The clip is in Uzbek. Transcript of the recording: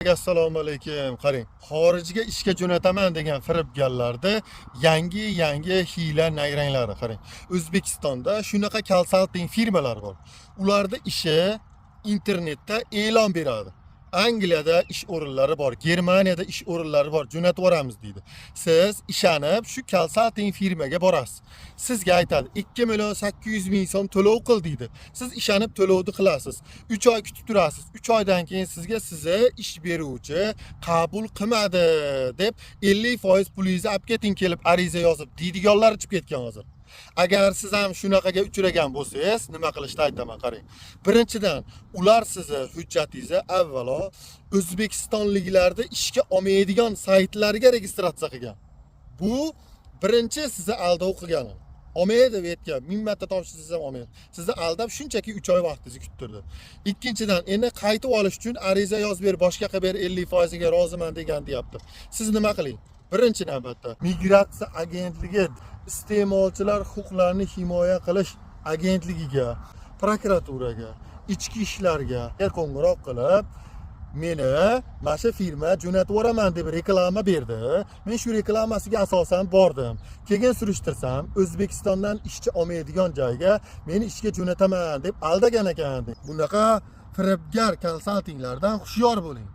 Assalomu alaykum. Qarang, xorijga ishga jo'nataman degan firibgarlarda yangi yangi hiyla nayranglari. Qarang, O'zbekistonda shunaqa konsalting firmalar bor. Ularda ishi internetda e'lon beradi. Angliyada ish o'rinlari bor, Germaniyada ish o'rinlari bor, jo'natib yuboramiz deydi. Siz ishonib shu konsalting firmaga borasiz. Sizga aytadi, 2 million 800 ming so'm to'lov qil deydi. Siz ishonib to'lovni qilasiz. 3 oy kutib turasiz. 3 oydan keyin sizga sizni ish beruvchi qabul qilmadi deb 50% pulingizni olib keting, kelib ariza yozib deydiganlar chiqib ketgan hozir. Agar siz ham shunaqaga uchragan bo'lsangiz, nima qilishni aytaman, qarang. Birinchidan, ular sizni hujjatingizni avvalo o'zbekistonliklarni ishga olmaydigan saytlarga registratsiya qilgan. Bu birinchi sizni aldov qilgani. Olmaydi bu yerga, ming marta topshirsangiz ham olmaydi. Sizni aldab shunchaki 3 oy vaqtingizni kuttirdi. Ikkinchidan, endi qaytib olish uchun ariza yozib ber, boshqa qilib ber, 50% ga roziman degan deyapti. Siz nima qiling? Birinchi navbatda migratsiya agentligi, iste'molchilar huquqlarini himoya qilish agentligiga, prokuraturaga, ichki ishlarga qo'ng'iroq qilib, meni mana shu firma jo'natib yuboraman deb reklama berdi. Men shu reklamasiga asosan bordim. Keyin surishtirsam, O'zbekistondan ishchi olmaydigan joyga meni ishga jo'nataman deb aldagan ekan. Bunaqa firibgar konsaltinglardan hushyor bo'ling.